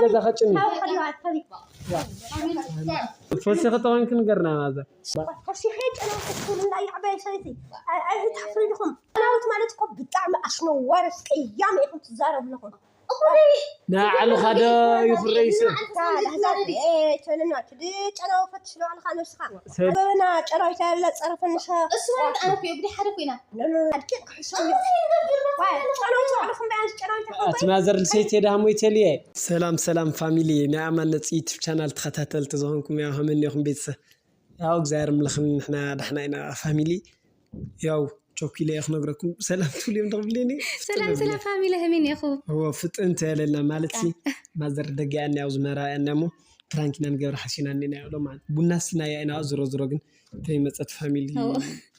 ገዛ ከጭኒ ካብ ከዲዋ ከዲ ፈሲኺ ተኾንኪ ንገርና ማዘር። ፈሲኸ ጨና ክትብልና ይዕበየ ሰበይቲ ኣይትሓፍሪ ዲኹም። ጨናዊት ማለት እኮ ብጣዕሚ ኣስነዋሪ ኣስቀያሚ ኢኹም ትዛረቡ ኣለኹም። ንዓሉ ኻዶ ይኹረይሰ ጨናዊ ፈትሽ ለዋልካ ነብስኻ በበና ጨናዊት ያለ ጸረፈንሻ እሱ ማለት ኣነ እኮ ብዲ ሓደ ኮይና ጨናዊት ባዕልኹም በያንስ ጨናዊት ኣቲ ማዘር ልሰይት ሄዳ ሃሞይ ተልየ። ሰላም ሰላም ፋሚሊ ናይ ኣማን ነፂ ዩቱብ ቻናል ተኸታተልቲ ዝኾንኩም ያው ሃመኒ ኢኹም ቤተሰብ ያው እግዚኣብሔር ምልኽን ንሕና ዳሕና ኢና ፋሚሊ ያው ቾኪለ እየ ክነግረኩም ሰላም ትብልዮም ደቕብልኒ ሰላም ሰላም ፋሚሊ ህሚን ኢኹ እዎ ፍጥን ተለና ማለት ሲ ማዘር ደጊኣኒ ያው ዝመራያና እሞ ፕራንክ ኢና ንገብር ሓሲና እኒና ያው ሎማ ቡና ስናያ ኢና ዝሮ ዝሮ ግን ተይመፀት ፋሚሊ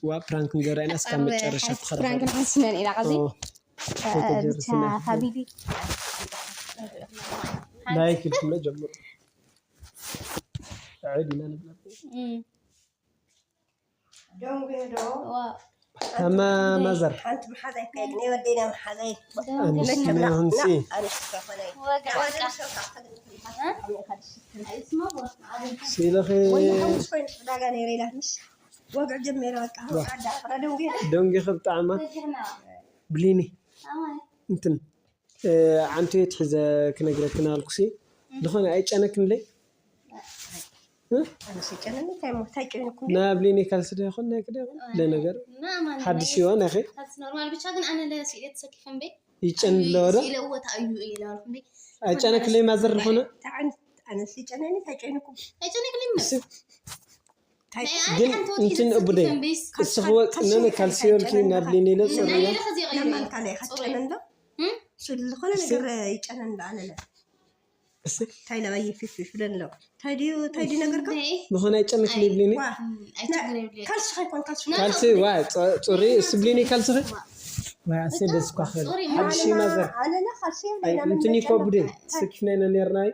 ዋ ፕራንክ ንገብራ ኢና እስካብ መጨረሻ ፕራንክ ንሓስነን ኢና ቀዚ ብቻ ፋሚሊ ላይክ ኢልኩም ጀምሩ ዕድ ኢና ንብላ ደንጉ ዶ ታማ ማዘር ሓንቲ መሓዛይ ከይድ ናይ ወደይና መሓዛይ ኣንስቲ ናይ ሆንሲ ኣንስቲ ከፈለይ ሲለኺ ወይ ሓሙስ ኮይኑ ዕዳጋ ነይረ ኢላ ምስ ወግዕ ጀሚረ በቃ ደንጉ ደንጊ ብጣዕማ ብሊኒ እንትን ዓንቱ የትሒዘ ክነግረኪ ናልኩሲ ዝኾነ ኣይጨነክንለይ ኣነስ ጨነኒ እንታይ ሞ እንታይ ጨነኩም ናብ ሊኒ ካልሲ ዶ ይኾን ናይ ክደ ይኾን ለነገር ሓድሽ ይሆን ያኸ ኖርማል ብቻ ግን ኣነ ለስኢለ ተሰኪፈን ቤ ይጨን ለወዶ ኢለ እወታ እዩ ኢለ ኣልኩም ቤ ኣይጨነክለይ ማዘር ዝኾነ ኣነስ ጨነኒ እንታይ ጨነኩም ኣይጨነክልኝ ግን እንትን እቡደይ እስኽወ ነነ ካልሲ ይበልኪ ናብ ሊኒ ኢለ ፅርያ ለማን ካልእ ይሓጨነ እንዶ ዝኾነ ነገር ይጨነ እንዶ ኣነለ እስ- ታይ ለባይ ፊፍ ይፍለን ሎ ታይ ድዩ ታይ ድዩ ነገርካ ዝኾነ ኣይጨነክለይ ብሊኒ ዋ ካልስኻ ይኮን ካልስኻ ካልሲ ዋ ፅ- ፅሪ እስ ብሊኒ ካልስኺ ዋ እሰ ደስ ኳ ኸል ሓድሽ ማዘር ኣነለ ካልሲ ኣይ እንትን ይኮ ቡደይ ሰኪፍና ኢና ነርናይ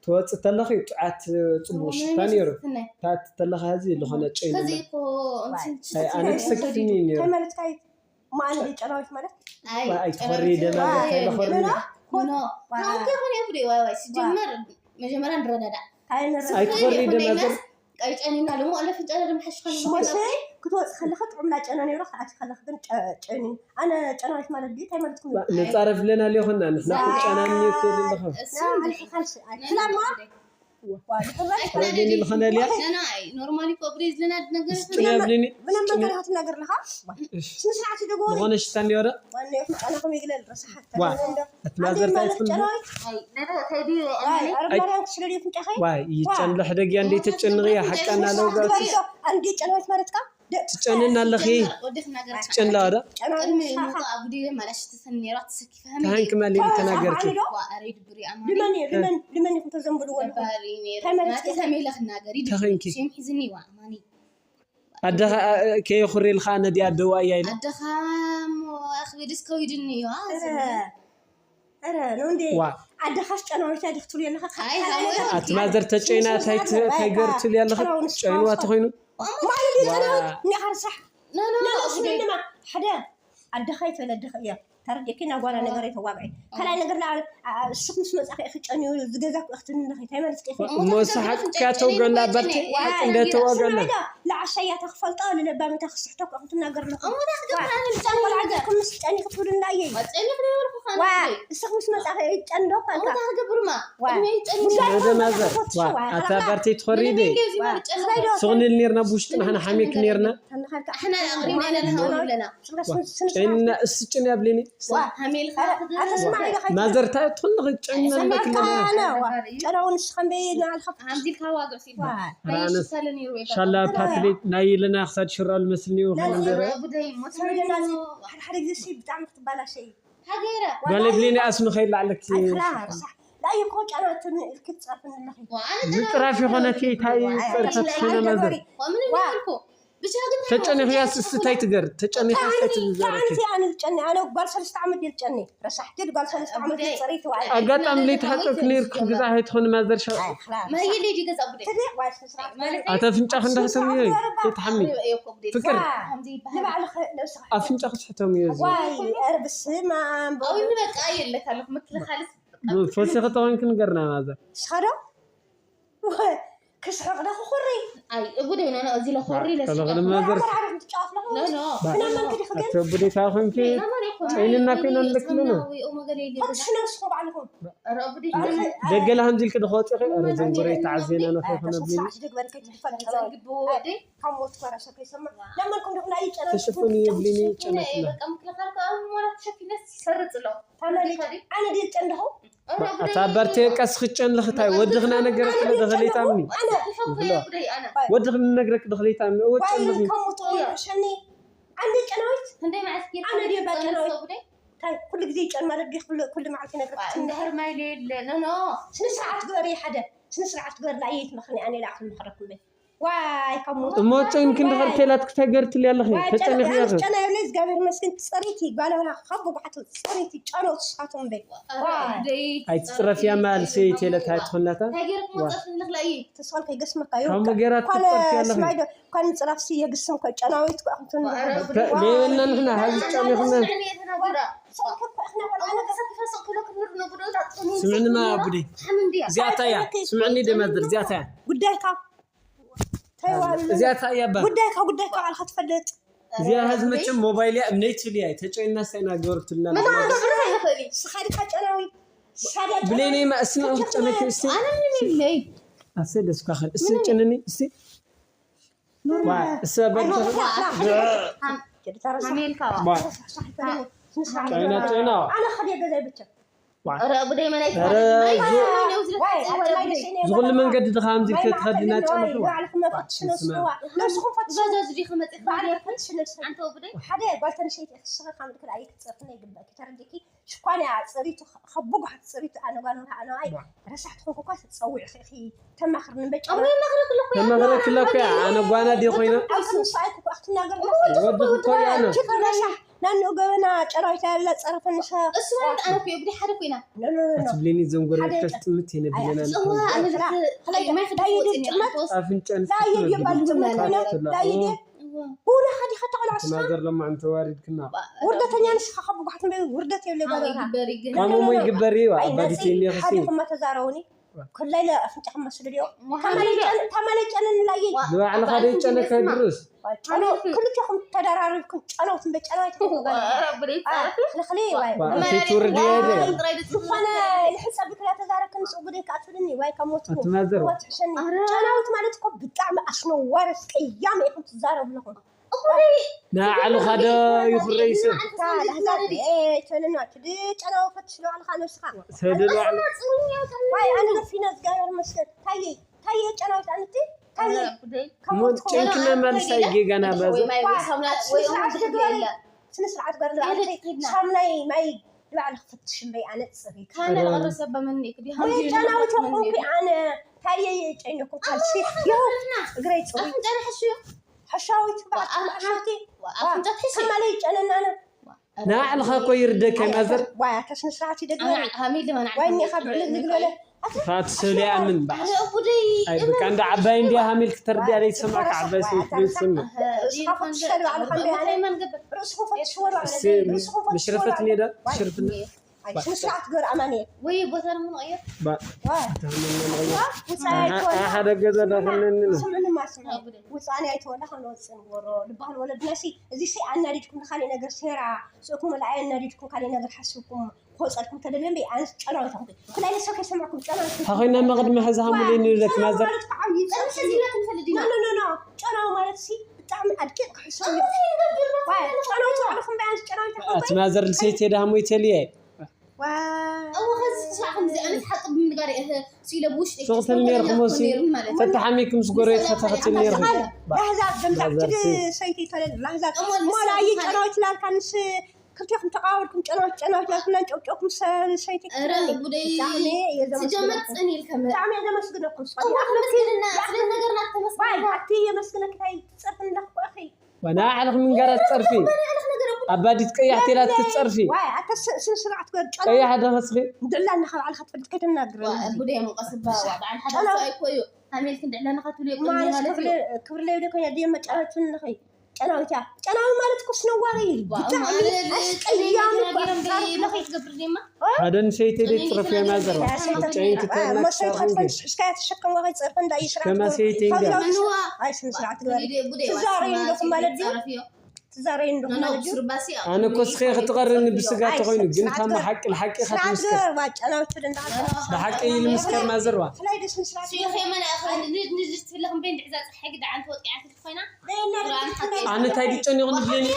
ትወፅእ ተለኺ ጥዓት ፅቡቅ ሽታ ነይሩ ታኣቲ ተለኻ ሕዚ ዝኾነ ጨይ ከዚ ነበር እኮ እንትን ኣይ ኣነ ትሰክፍኒ ነይሩ ተመለስካይ ማን ጨራዊት ማለት ኣይ ኣይትኾሪ ደማ ተለኾሪ ኖ ኖ ታንከ ሆነ እብዲ ዋይ ዋይ ሲጀመር መጀመርያ ንረዳዳ ኣይትኾሪ ደማ ቀይጨኒና ደሞ ኣለ ፍንጫለ ደም ሓሽኸን ሞሴ ክትወፅእ ከለካ ጥዑም ላጨና ነይሩ ክኣቲ ከለካ ግን ጨኒ ኣነ ጨናዊት ማለት ድዩ እንታይ ማለት ኩ ነፃረፍ ለና ሊኹና ንሕና ቁጫና ምንት ኣለኻ ክላማ ወገን ልኸነ ሊያ ኖርማሊ ኮብሪ ዝለና ነገር ጭና ብሊኒ ብነም ነገር ክትነገር ኣለካ ስነ ስርዓት ይደግሞ ዝኾነ ሽታ እንዲወረ ዋና ይኹን ጨናኹም ይግለል ረሳሓት ዋ እቲ ማዘር ታይ ትብል ኣረብ ማርያም ክስለል ይፍንጫኸ ዋይ ይጨንለ ሕደግያ እንዴ ተጨንቕያ ሓቃና ለውጋት ኣንዲ ጨናዊት ማለትካ ትጨንን ኣለኺ ትጨንላ ዶ ተሃንኪ ማለይ ተናገርኪ ልመን ኢኹም ተዘንብልዎ ተኸንኪ ኣደኻ ከየኹሬልካ ነዲ ኣደዋ እያ ኢለ ኣደኻ ኣኽቢድስ ከዊድኒ እዩ ኧረ ነው እንዴ? ዓድኻስ ጨናዊት ኣድኽ ትብሉ ኣለኻ። ኣቲ ማዘር ተጨይና ታይ ገር ትብሉ ኣለኻ? ጨይንዋ ተኾይኑ እኒኻ ርሳሕ ሓደ ዓድኻ ይትበለ ኣድኻ እያ ተረዲእኪ። ናጓላ ነገር ኣይተዋግዒ። ካልኣይ ነገር ንዓ እስኽ ምስ መጻኺ ኢኺ ጨንዩ ዝገዛኩ ኢኺ ትንለኺ። እንታይ ማለት ኢኺ? እሞ እሳ ሓቅካ ተውገላ በርቲ ሓቂ እንደ ተዋገላ ንዓሻ እያ ተኽፈልጦ ንለባሚታ ክስሕቶ እኮ ክትናገር ኣለኹ። ጨንቆልዓ ገርኩም ምስ ጨኒ ክትብሉ እንዳየ እስኽ ምስ መጻኺ ጨንዶ እኳ ክገብርማ ወደ ማዘር ኣታ ባርተይ ትኸሪ ደ ስቕንል ኔርና ብውሽጢ ንሕና ሓሜክ ኔርና ጨና እስ ጭን ያብሌኒ ማዘርታ ትኽን ጨና ጨናውን ስኸንበይ ንዓልኻ ሻላ ፓትሌት ናይ ኢለና ክሳድ ሽራሉ መስልኒ ይኸን ነበረ ሓደ ግዜ ብጣዕሚ ክትባላሸይ ጓለይ ብሌኒ ኣስኑ ከይላዕለኪ ምጥራፍ ይኾነኪ ታይ ፀርፈት ኾነ መዘር ተጨኒኽያስ እስቲ ታይ ትገር ተጨኒኽያስ ታይ ትገር ኣጋጣሚ ለይተሓፀብክ ነይርክ ግዛ ኣይትኾን ማዘር ሻ ኣተ ፍንጫ ክንዳሕተም እዩ ተይትሓሚ ፍቅር ኣፍንጫ ክትሕተም እዩ ፈሲ ከተኾንክ ንገርና ማዘር። ስኻ ዶ? ክስሕቕ ዶ ክኹሪ? ኣይ እቡ ደይና ነው እዚ ለኾሪ ለስጋ ከለኸለ ማዘር። ኖ ኖ ክናመን ክዲ ክገል ኣተቡዴታ ኮንኪ ጨይንና ኮይና ኣለክሉ ነው። ኦመገሌ ፈትሽ ነብስኹም ባዕልኹም ረቡዴ ደገላ ከምዚ ኢልክ ድኸወፅኺ ኣረ ዘንጎረይ ተዓዜና ነኸ ኣይ፣ ከነብሊ ተስፋ ዝደግበርከ ትፈልጥ ዘንግብዎ ወደይ ካብ ሞት ኮራ ሰብ ከይሰምዕ ለመንኩም ዲኹም ኣይጨነቁ ተሸፈኑ የብሊኒ ጨነትና በቃ ምክልኻል ከኣ ሞራት ሸፊነስ ሰርጽ ኣሎ ተመሊካ ኣነ ድየ ጨንድኹ ኣታ በርቴ ቀስኺ ጨንልኽታይ ወድኽና ነገረክ ደኸሌታምኒ ይፈኩ የብደይ ኣነ ወድኽ ንነግረክ ደኸሌታምኒ እወ ዋይ ጨንልኽኒ ከሞት ሸኒ ኣንደ ጨናዊት ክንደይ መዓልቲ ጌርካ ኣነ ድየ ባጨናዊት ሰጉደይ እንታይ ኩሉ ግዜ ይጨን ማለት ድየ ኩሉ ኩሉ መዓልቲ ነግረክ ትንዳ እንድሕር ማይ ለየለ ኖ ኖ ስነ ስርዓት ግበሪ ሓደ ስነ ስርዓት ግበር ላየት መኽኒ ኣነ ላኣኹ ምኽረኩም በይ ዋይ ከሞት እሞ ጨንክ እንድኸር ቴላት ክተገርትል ያለኺ ተጨንኽ ያኸ ጨና የብለ እግዚኣብሔር መስገን ፅሪቲ ጓለብላ ካብ ብባዕቱ ፅሪቲ ጨኖ ትስኻቶም በይ ዋይ ኣይትፅረፍያ ማልሲ ቴለት ኣይትኾናታ እንታይ ገይርክ መፅእፍ ንኽላ እዩ ተስፋን ከይገስመካ ዩ ካብ መገራት ትጠርፊ ኣለኺ ስማይዶ ኳን ምፅራፍ ሲ የግስም ከ ጨናዊት ኳ እንትን ሌበልና ንሕና ሃዚ ጨሚኹና ሰው ከ እኮ እሕና ወላ ስምዕንማ ቡዲ እዚኣታ እያ ስምዕኒ ደማዝር እዚኣታ እያ ጉዳይካ ተይዋሉ እዚኣታ እያ ባ ጉዳይካ ጉዳይካ ባዕልካ ትፈልጥ እዚኣ ሀዚ መቸም ሞባይል እያ እምነይ ትብል እያ ተጨይና ሳይና ገበርትልና ስኻ ዲካ ጨናዊ ሳዲያ ብሌነይ ማ እስኒ ክትጨነኪ እስቲ ኣነ ምን ይለይ ኣሰ ደስኳ ኸል እስቲ ጨነኒ እስቲ ዋ እሰ በልተ ሜልካ ባ ጨይና ጨይና ኣነ ኸዲየ ገዛይ ብቻ ረ ጉዳይ መናይ ዝኩሉ መንገዲ ድኻ ምዚ ክትኸድና ጨነኹ ባዕልኩም መፈትሽ ነስዋ ነስኹም ፈትሽ በዛ ዝዲ ከመፅእ ባዕልኩም ፈትሽ ነስዋ ኣንተ ጉዳይ ሓደ ጓልተንሸይቲ ክስኻ ካብ ልክል ኣየ ክትፀርፍና ይግባእ ክተረድኪ ሽኳን እያ ፅሪቱ ከቡጓሓት ፅሪቱ ኣነ ጓል ወላ ኣነ ኣይ ረሳሕ ትኾንኩ እኳ ትፀውዕ ኺ ተማኽርኒ በጫ ኣሞ ይመኽረክሎ እኮ ተመኽረክላ እኮ እያ ኣነ ጓና ድየ ኮይና ኣብ ክንሱ ኣይኩ ክትናገር ወዲ እኮ እያ ኣነ ረሳሕ ናንኡ ገበና ጨራዊት ያለ ፀረፈንሻ እሱ ማለት ኣነ እኮ ብዲ ሓደ ኮይና ኣትብሌኒ ዘንጎረከስ ጥምት የነብለና ኣፍንጫን ላየ የባል ጥምት ኮይና ላየ እዋ ቡና ኸዲኻ ተቆልዓ ስኻ ተናገር ለማዕን ተዋሪድክና ውርደተኛ ንስኻ ካብ ብጓሕት እምበይ ውርደት የብለ ጓል ወላ ይግበር ግን ካሞ ሞ ይግበር እዩ ኣባዲት የለ ኸሲ ሓዲኹማ ተዛረቡኒ ኮላይ ለኣፍንጫኹም መስሉ ድዮ መሓመድ ታማለጨንን ላየ ንባዕልኻ ደይጨነካ ድሩስ ክልቴኹም ተደራሪብኩም ጨነውት እምበይ ጨነውት ተይትውርድ የደ ዝኾነ ንሕፀቢ ክላ ተዛረብክን ንስኡ ጉደይ ከኣትብልኒ ዋይ ካብ ሞትኩ ኣትማዘር ትሕሸኒ ጨናዊት ማለት እኮ ብጣዕሚ ኣስነዋሪ ኣስቀያሚ ኢኹም ትዛረቡ ኣለኹም ንዓዕልኻ ዶ ይኹረይ ሰብ ተለና ጨናዊ ፈትሽ ባዕልኻ ነብስኻ ሰደድ ባዕሉ ዋይ ኣነ ገፊና እግዚኣብሔር መስገን ታየ ታየ ጨናዊት ኣንቲ ታየ ሞት ጨንክና መልሳ ይጌጋና ባዘ ስነ ስርዓት ገርላ ሳምናይ ማይ ንባዕሊ ክፈትሽ እምበይ ኣነ ፅሪት ካነ ንቐረሰ በመኒ ክዲ ወይ ጨናዊት ኮንኩ ኣነ ታየ ጨይነኩም ካልሲ ይኸው እግረይ ፅሩ ኣፍንጫ ንሕሹ ሓሻዊት በዓል ሓሻቲ ኣፍንጫ ትሕሹ ከማለይ ጨነናነ ንባዕልኻ እኮ ይርደካ ማዘር ዋይ ኣታ ስነ ስርዓት ይደግበ ሃሚል ድማ ዋይ እኒኻ ብዕልግ ልግበለ ፋት ሰሊያ ምን ኣነ እቡደይ ኣይ በቃ እንደ ዓባይ እንዲያ ሃሚል ክተርድያ ደይ ትሰማዕካ ዓባይ ሰው ትብል ትሰምዕ ርእስኻ ፈትሽ ተልባዕልኻ እንደ ኣነ ርእስኹም ፈትሽ ወላ እስቲ ምሽረፈት ኔዳ ሽርፍና ስነ ስርዓት ገር ኣማንኤል ወይ ቦታ ነው ቀየር ባ ዋይ ተመነ ነው ውፃኢ ኣይኮነ ሓደ ገዛ ዳኸነኒ ነው ስምዕንማ ስምዕ ውፃኔ ኣይተወላ ከነወፅእ ንጎሮ ልባህል ወለድናሲ እዚ ሲ ኣናዲድኩም ንካሊእ ነገር ሴራ ስእኩም ወላ ኣየናዲድኩም ካሊእ ነገር ሓስብኩም ክወፀልኩም ተደልዮም በይ ኣነስ ጨናዊት ኹ ብፍላይ ንሰብ ከይሰማዕኩም ጨናዊት ታኾይና መቕድሚ ሕዚ ሃሙለይ ንብለክ ማዘር ጨናዊ ማለት ሲ ብጣዕሚ ኣድቂቕ ክሕሰብ እዩ ጨናዊት ባዕልኹም በይ ኣነስ ጨናዊት ኣቲ ማዘር ልሰይቲ ዳሞ ይተልየ እወ ኸዚ ትስማዕ ከምዚ ኣነ ሓጥብ ምግባር እየ ሲለ ብውሽጢ ሱቕ ትል ነርኩም ሲ ተተሓሚኩም ምስ ጎረቤት ፈተኸትል ነርኩም ላህዛብ ገምዛብ ትግ ሰይቲ ይተለል ላህዛብ ሞላ እየ ጨናዊት ላልካ ንስ ክልቴኹም ተቃወልኩም ጨናዊት ጨናዊት ላልኩም ናንጨውጨውኩም ሰይቲ ኧረ ጉደይ ብጣዕሚ እየ ስጀመር ዘመስግነኩም ጸኒልከ መ ብጣዕሚ እየ ዘመስግነኩም እሞ ተመስገንና ስለ ነገርና ተመስገን ባይ ኣቲ የመስግነክ ታይ ትጸርፍ ኣለኹ እኮ ኣኺ ወና ዓለኽ ምንጋራት ጸርፊ ኣባዲት ቀያሕ ቴላት ክትጸርፊ ዋይ ኣታ ስነ ስርዓት ገር ጨና ቀያሕ ደኸስኺ ድዕላና ካብ ዓልካ ትፈልጥ ከይተናግር ጉደይ መቀስባ በዓል ሓደ ሰብኣይ እኮ እዩ ሃሜልክ እንድዕለና ክትብሉ የብሉን ማለት ማለት እዩ ክብር ለይብለ ኮይና ድየ መጫረትን ንኸይ ጨናዊት እያ። ጨናዊ ማለት እኮ ስነዋሪ እዩ። ብጣዕሚ ኣስቀያሚ እኮ። ሓደ ንሰይቲ ደይ ፅረፍ እያ ናዘር ጨይንቲ ተብላ መሶብ ክትኾን ሽሕሽካያ ተሸከም ዋኸይ ፀርፈ እንዳ ይስራ ከማ ሰይቲ እንዳ ኣይ ስነ ስርዓት ግበሪ። ትዛረዩ ኣለኹም ማለት ድዩ? ትዛረዩ ኣለኹም ማለት ድዩ? ኣነ እኮ ስኸ ክትቐርኒ ብስጋ ተኾይኑ ግን ከማ ሓቂ ንሓቂ ኢኻ ትምስከር። ጨናዊ ትብል እንዳ ብሓቂ ኢሉ ምስከር ናዘርዋ። ብፍላይ ደስ ስነ ስርዓት ስዩኸ መን ኣኸ ንድትብለኹም በይ እንድሕዛ ፀሓይ ግዳ ዓንተ ወጢዓትልኪ ኮይና ኣነ እንታይ ድጨኒቑ ንብለኒ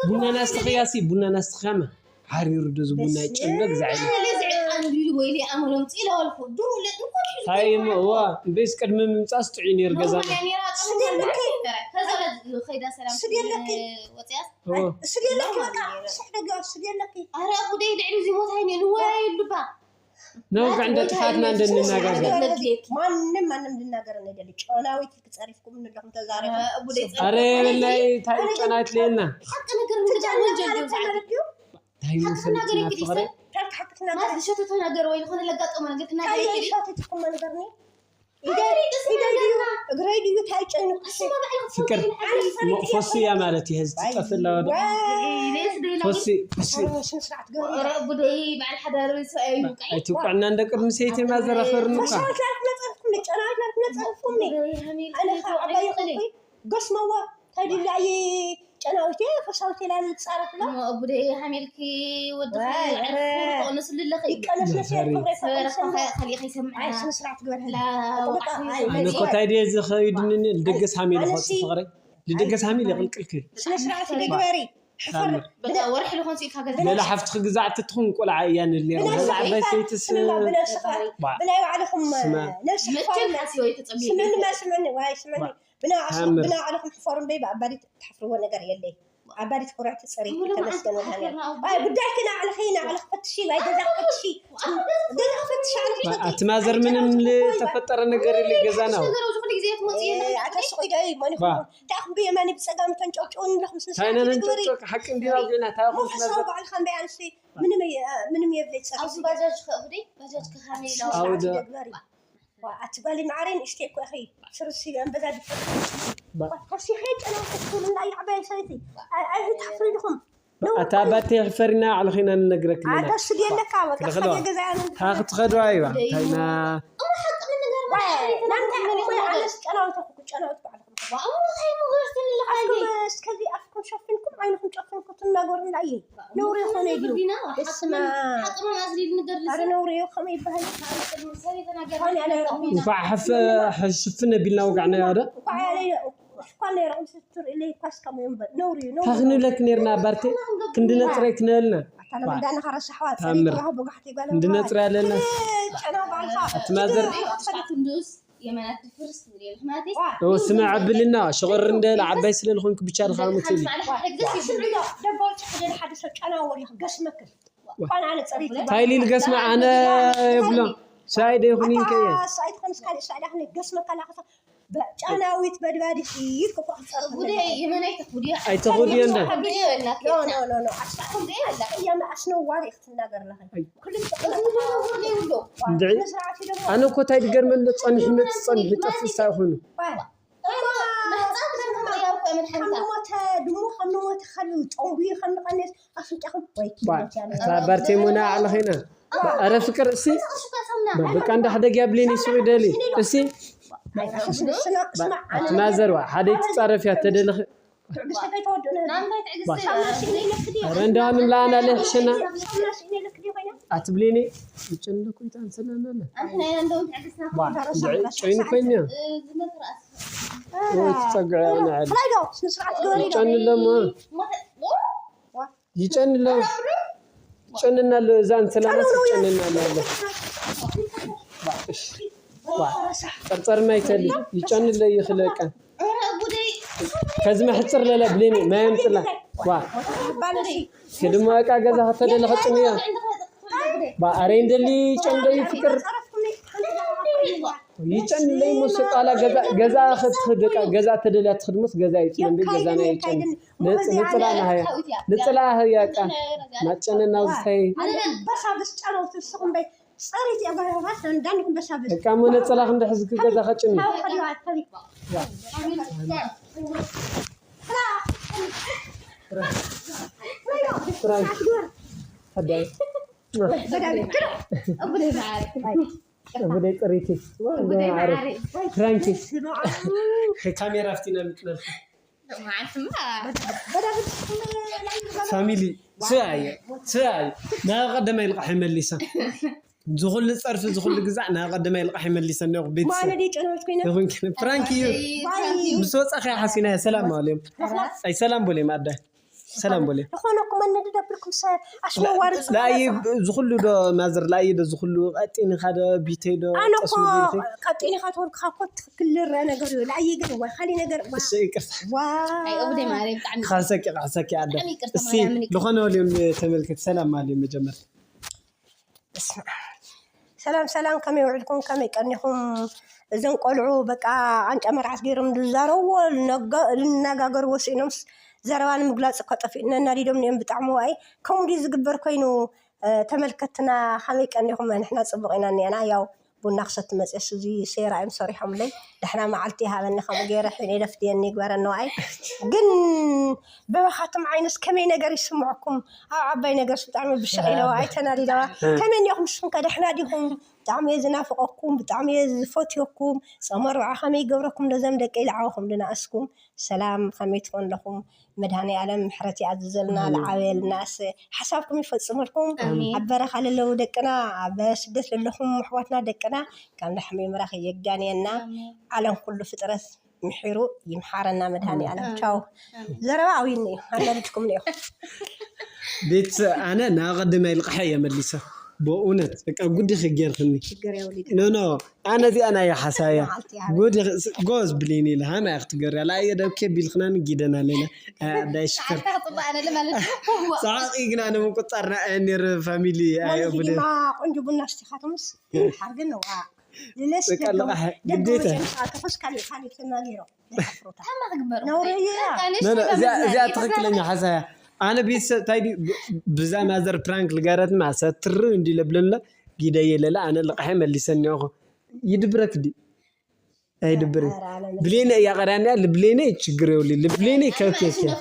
ቡና ናስትኽያሲ ቡና ናስትኽያመ ሓሪሩ ዶ ዝቡና ይጨሎ ግዛዕ ኢለ ለዚ ዕቃን ቢሉ ወይሊ ኣመሎም ፂላ ወልኩ ዱም ለጥንኮ ታይ እሞ እዋ እምበይስ ቅድሚ ምምፃስ ጥዑይ ነይሩ ገዛና ከዛ ከይዳ ሰላም ወፅያስ ስዲ ኣለኪ በቃ ስሕ ደጋ ስዲ ኣለኪ ኣረ ጉደይ ልዕሊ እዚ ሞት ሃይነ ንወያየሉ ባ ነውግዕ እንደ ጥፋትና እንደንናጋገር ማንም ማንም እንድናገር እንደሊ ጨናዊት ክፀሪፍኩም ንለኹም ተዛረቡ ኣረ የበላይ እንታይ ጨናት ለየና ሓቂ ነገር ምንድን ወንጀል ድዩ ዛዕባ ማለት እዩ እንታይ ሓቂ ይመስል ነገር ፍቕሪ ይግዲሰ ታልካ ሓቂ ማት ትናገር ዝሸተቶ ነገር ወይ ዝኾነ ለጋጠመ ነገር ትናገር ካየ ይግዲ ሻተትኩም መንገርኒ ኢደይ ድዩ እግረይ ድዩ ታይ ጨንቁ ፍቅር ፎስያ ማለት እዩ ህዚ ትጠፍእ ኣለዋ ዶ ፎሲ ፎሲ ጉደይ በዓል ሓዳር ሰብኣይ ይውቃ ኣይትውቅዕና እንደ ቅድሚ ሰይቲ ማዘራፈርኒ እኳ ፈሳት ላልኩ ነፀርኩም ጨናዊት ላልኩ ነፀርኩም ኣነ ከዓ ዓባይ ይኹንኩ ገስመዋ ተድላየ ጨናዊት ፈሳዊት ላል ፃረፍላ ጉደይ ሓሜልኪ ወዲ ዋይ፣ ኧረ። ንስልለኸ ይቀነስነስ ክብረ ሰበረ ፈቀሰ ካሊእ ከይሰምዐ ስነ ስርዓት ግበር ኣነ እኮ እንታይ ድየ ዝኸይድኒ ልደገስ ሃሚል ይኸ ፍቕረይ ልደገስ ሃሚል ይቕልቅልክ ስነ ስርዓት ግበሪ ሕፈር በቃ ወርሒ ልኾን ሲኢልካ ገዛ ገለ ሓፍትኺ ግዛዕ ትትኹን ቆልዓ እያ ንድልያ ብናይ ገለ ዓባይ ሰይትስ ስምና ብነስኻ ብናይ ባዕልኹም ስማ። ነብሲ መቸም ክፋል ካሲ ወይ ተጸቢቑ ስምኒ ማ ስምኒ ዋይ ስምኒ ብናይ ዓለኹም ሕፈርም በይ ብኣባዲት ትሓፍርዎ ነገር የለይ ኣባዲት ኩርዕቲ ፅሪ ተመስገን ወድሃን ጉዳይኪ ናዕልኺ ናዕልኽ ፈትሺ ዋይ ገዛ ፈትሺ ገዛ ፈትሺ ዓለኺ ኣቲ ማዘር ምንም ዝተፈጠረ ነገር የለ ገዛና ነገር ኣብዚ ኩሉ ግዜ ትመጽእ የለ ኣታ ስቑይ ዶ መን ይኹን ታኹም ብየማኒ ብፀጋም ተንጨውጭውን ኣለኹም ስነ ታይና ስርዓት ግበሪ ነንጨውጨው ሓቂ እንዲና ብለና ታኹም መንፈሳዊ ባዕልኻ እምበይ ኣንስቲ ምንም የ- ምንም የብለይ ኣብዚ ፀርሲ ባጃጅ ከእብደይ ባጃጅ ከኻኒ ኢላ ኣውደ ኣቲ ጓል ማዕረይ ንእሽተይ እኮ ኢኺ ስርሲ ኣንበዛ ድፈ ኮሲኸ ጨና ክትብል እና ይዓበየ ሰበይቲ ኣይትሓፍሪ ድኹም ኣታ ኣባቴ ፈሪና ኣዕልኺና ንነግረክ ኣለና ኣታ ስድ የለካ በቃ ክልኽለዋ። ሓደ ገዛ ያለ ታኽትኸዱ ኣይዋ ታይና እሞ ሓቂ ንነገር ናንታ እኮ ኣነስ ጨናዊት ኣኹ ጨናዊት ባዕልኹም ዋእሞ እንታይ ምገርትን ኣለኻ ኣፍኩም እስከዚ ኣፍኩም ሸፊንኩም ዓይንኹም ጨፊንኩም ትናገሩ እንዳየ ነውሪ ይኾነ ድዩ ስማ ሓቅመን ኣዝሊል ንገር ኣረ ነውሪ እዩ ከመይ ይበሃል ሰበይ ተናገር ኳን ያለ ረኹም እንኳዕ ሕፍ ሕሽፍን ኣቢልና ወጋዕናዮ ዶ ኳን ያለ ኳን ያለ ረኹም ስትር ኢለ ይኳስ ከመይ ይበል ነውሪ እዩ ነውሪ ታኽንብለክ ነርና ኣባርቴ ክንዲ ነፅረይ ክነበልና ኣታ ለመዳና ከረሳሕዋ ታምር። ጸሪፍ ራሁ በጋሕቲ ጓለ እንዲ ነፅር ኣለና ጨና ባልኻ ኣቲ ማዘር ክንዱስ የመናት ድፍርስ ትብል የለ ማለተይ ኦ ስምዕ ኣብልና ሽቕር እንደ ዓባይ ስለ ዝኾንክ ብቻ ድኻ ምትሊ ደቦ ጭሕደል ሓደ ሰብ ጨና ወሪኹ ገስመክል ኳን ኣነ ጸሪፍ ታይሊል ገስመ ኣነ የብሎ ሳይ ደ ይኹን ይንከየ ሳይት ኮንስ ካልእ ሳዳ ክነ ገስመ ካላኸ ጨናዊት በድባዲ ኪድ ኮኮ ክጸርፍ ጉደይ የመናይ ተጉዲያ ኣይተጎድዮ እንደ ጉደይ ወላክ ኖ ኖ ኖ ኣስታኹም ጉደይ ወላክ የመ ኣስነዋሪ ክትናገር ለኸ እዚ ብሎ ወርደይ ውሎ እንድዒ ኣነ እኮ እንታይ ድገርመሎ ጸኒሑ መጽ ጸኒሑ ጠፍሳ ይኹኑ መሕፃን ከም ተመያርኮ መድሓኒታ ከምሞተ ድሙ ከምሞተ ከሉ ጨንጉ ከምንቐንስ ኣፍንጫኹም ወይ እታ ባርቴሞና ኣዕለኸይና ኣረ ፍቅር እሲ በቃ እንዳ ሕደግ ያብሌኒ ሱቅ ይደሊ እሲ ኣትናዘርዋ ሓደ ይትጻረፍ እያ ተደለኸ ናምታይ ትዕግስቲ ኣረ እንዳ ምምላኣና ለሕሸና ኣትብሌኒ ይጨንለኩ ይታንሰናናለ ጨይኑ ኮይኛ ትጸግዐ ንዓል ፍላይ ዶ ስነ ስርዓት ግበሪ ዶ ይጨንለሞ ይጨንሎ ይጨንና ኣሎ እዛ እንሰላና ይጨንና ኣሎ ጸርጸርና ይተሊ ይጨንለ ይኽለቀ ከዚ መሕፅር ለለ ብሌኒ ማይ ኣምፅላ ዋ ባለሲ ከድሞ እቃ ገዛ ከተደለ ከጭንያ ባ ኣረ እንደሊ ጨንለ ይፍቅር ይጨንለ ይመስቃላ ገዛ ገዛ ክትደቃ ገዛ ተደልያ ትኽድሞስ ገዛ ይጨንል ገዛ ናይ ይጨንል ንጽላ ናሃያ ንጽላ ህያቃ ናጨነና ውስታይ በሳብስ ጨረው ትስኹም በይ ጸሪት የጓራባት እንዳንኩም በሳብስ እቃ ሞ ነጽላ ክንድሕዝ ክገዛ ከጭኒ ታው ከዲዋ ተቢ ፍራንክ። ኣዳይ። ወደይ ጽሪቲ። ፍራንኪ። ካሜራ ኣብቲ ኢና ምጥለልካ። ፋሚሊ፣ ስኣይ፣ ስኣይ። ናብ ቀደማይ ልቃሕ ይመሊሳ። ዝኹሉ ጸርፊ፣ ዝኹሉ ግዛዕ ናብ ቀደማይ ልቃሕ ይመሊሰ እኒኦ ቤተሰብ። ማለት ይጨነወት ኮይነ። ይኹን ግን ፍራንክ እዩ። ምስ ወጻኺ ሓሲና ሰላም ማለት እዮም። ኣይ ሰላም ቦሌም ኣዳይ። ሰላም ቦሌም። ዝኾነ እኮ መን ድደብርኩም ሰብ ኣሽመዋሪ። ላእይ ዝኹሉ ዶ ማዘር፣ ላእይ ዶ ዝኹሉ ቀጢን ኢኻ ዶ ቢተይ ዶ ኣነ እኮ ጠስሚ ቢልኺ? ቀጢን ኢኻ ተወልካ እኮ ትክክል ዝረአ ነገር እዩ። ላእይ ግን ወይ ካሊ ነገር ዋ። እሺ ይቅርታ። ዋ። ኣይ እብደ ማርያም ብጣዕሚ ክሓሰኪ ክሓሰኪ ኣደ። ብጣዕሚ ይቅርታ እስቲ ማርያም፣ ይቅርታ። ዝኾነ ወልዮም ተመልከት ሰላም ማለት መጀመርታ። በስመ ኣብ። ሰላም ሰላም፣ ከመይ ውዕልኩም? ከመይ ቀኒኹም? እዞም ቆልዑ በቃ ቃንጫ መርዓት ገይሮም ዝዛረብዎ ልነጋ-፣ ልነጋገርዎ ስኢኖምስ ዘረባ ንምግላፅ እኮ ጠፊእና እናዲዶም እኒኦም ብጣዕሚ ዋይ። ከምኡ ድዩ ዝግበር ኮይኑ? እ፣ ተመልከትና ከመይ ቀኒኹም? ንሕና ፅቡቕ ኢና እኒአና። ያው ቡና ክሰቲ መፅየስ እዚ ሴራ እዮም ሰሪሖምለይ። ደሕና መዓልቲ ይሃበኒ፣ ከምኡ ገይረ ሒነ ደፍድየኒ ይግበረኒ ዋይ። ግን በባኻትም ዓይነስ ከመይ ነገር ይስምዐኩም? ኣብ ዓባይ ነገርስ ብጣዕሚ ብሻቕ ኢለ ዋይ ተናዲደዋ። ከመይ እኒኹም ንስኹም ከ ደሕና ዲኹም? ብጣዕሚ እየ ዝናፍቐኩም፣ ብጣዕሚ እየ ዝፈትየኩም። ጾም ኣርብዓ ከመይ ይገብረኩም ነዞም ደቀይ ዝዓበኹም ዝነኣስኩም? ሰላም ከመይ ትኾኑ ኣለኹም? መድሃኔ ኣለም ምሕረት ይኣዝዘልና፣ ኣሜን። ዝዓበየ ዝነኣሰ ሓሳብኩም ይፈጽመልኩም። ኣሜን። ኣብ በረኻ ለለዉ ደቅና፣ ኣብ ስደት ለለኹም ኣሕዋትና ደቅና ካብ ላሕሚ ምራኽ የጋንየና። ኣሜን። ዓለም ኩሉ ፍጥረት ምሒሩ ይምሓረና መድሃኔ ኣለም። ኣሜን። ቻው። ኣሜን። ዘረባ ኣውይኒ እዩ፣ ኣናዲድኩም እኒኦ። ቤት ኣነ ናብ ቀደማይ ልቃሐ እየ መሊሰ። በእውነት በቃ ጉዲ ክጌርክኒ። ሽግር የውሊድ። ኖ፣ ኖ፣ ኣነ እዚኣ ናይ ሓሳያ። መዓልቲ እያ። ጉዲ ስ-፣ ጎዝ ብሌን ኢለ ሃና እያ ክትገርያ። ላየ ደብኬ ቢልክናን ጊደና ኣለና። ኣዳይ ሽክር። ሰዓትካ ክጽባእ ኣለለ ማለት እዩ። ሰዓት ግና ንምቁጻርና እያ ነይር ፋሚሊ ማለት ኣየ እዩ ብሌን። ድማ ቆንጆ ቡና ስቲኻቶምስ ሓርግን ነዋ። ልለስ በቃ ደገው፣ ለቃሕ ደገው ግዴታ። መቸም ሰዓት ተኾስ ካልእ፣ ካልእ ተናጊሮ። ለካፍሮታ። ታማ ክግበሩ። ነውሪ እያ። ኖ፣ ኖ፣ እዚኣ፣ እዚኣ ትኽክለኛ ሓሳያ። ኣነ ቤተሰብ እንታይ ድዩ ብ-፣ ብዛ ማዘር ፕራንክ ልገረትና ማሰትር እንዲ ለብለለ ጊደ የለለ ኣነ ልቃሐ መሊሰኒ እኮ። ይድብረክ ዲ? ኣይድብርን። ኧረ ኣነ ብሌነ እያ ቀዳሚያ፣ ልብሌነ ችግር የውሊ። ልብሌነ ከብኬክ እያ።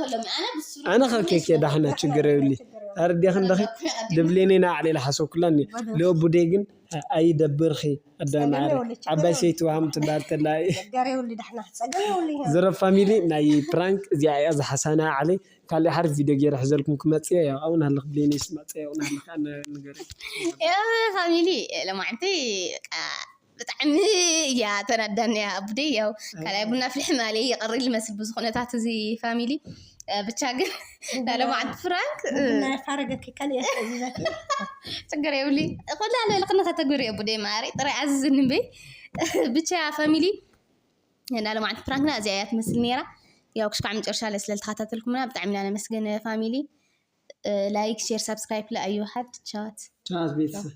ኣነ ከብኬክ እያ ዳሕና ችግር የውሊ። ኣርዲኽን ደኺ ልብሌነ ና ዓሌ ለሓሰብኩላኒ። ለቡዴ ግን ኣይደብርኺ ኣዳም ዓረ። ዓባይ ሰይቲ ዋሃም ትበሃል ተላ። ጸገም የውሊ ዳሕና፣ ጸገም የውሊ። ዘረብ ፋሚሊ ናይ ፕራንክ እዚኣ እያ ዝሓሳና ዓሌ። ካልእ ሓሪፍ ቪድዮ ገይረ ሕዘልኩም ክመጽእ እየ። ያው ኣብኡ ናለኽ ብሌነ ይስመጽእ እየ፣ ኣብኡ ናለኽ ኣነ ንገሪ። ያው ፋሚሊ ለማዕንቲ በቃ ብጣዕሚ እያ ተናዳኒ እያ ኣቡደይ። ያው ካልኣይ ቡና ፍልሕ ማለ ይቐሪ ልመስል ብዙ ኩነታት እዚ ፋሚሊ። እ፣ ብቻ ግን ናይ ሎማዓንቲ ፍራንክ፣ እ፣ ቡና ያፋረገኪ ካልእ ያስጠዝዘኪ። ችግር የብሊ። ኩላ ልበልክኒ ከተግብሪ ኣቡደይ ማሪ። ጥራይ ኣዝዝኒ እምበይ። ብቻ ፋሚሊ፣ ናይ ሎማዓንቲ ፍራንክና እዚኣ እያ ትመስል ነይራ። ያው ክስካዕ መጨረሻ ስለ ዝተኸታተልኩምና ብጣዕሚ ኢና ነመስግን ፋሚሊ። እ፣ ላይክ፣ ሼር፣ ሳብስክራይብ ለኣዩ ሓድ ቻት። ቻት ቤተሰብ።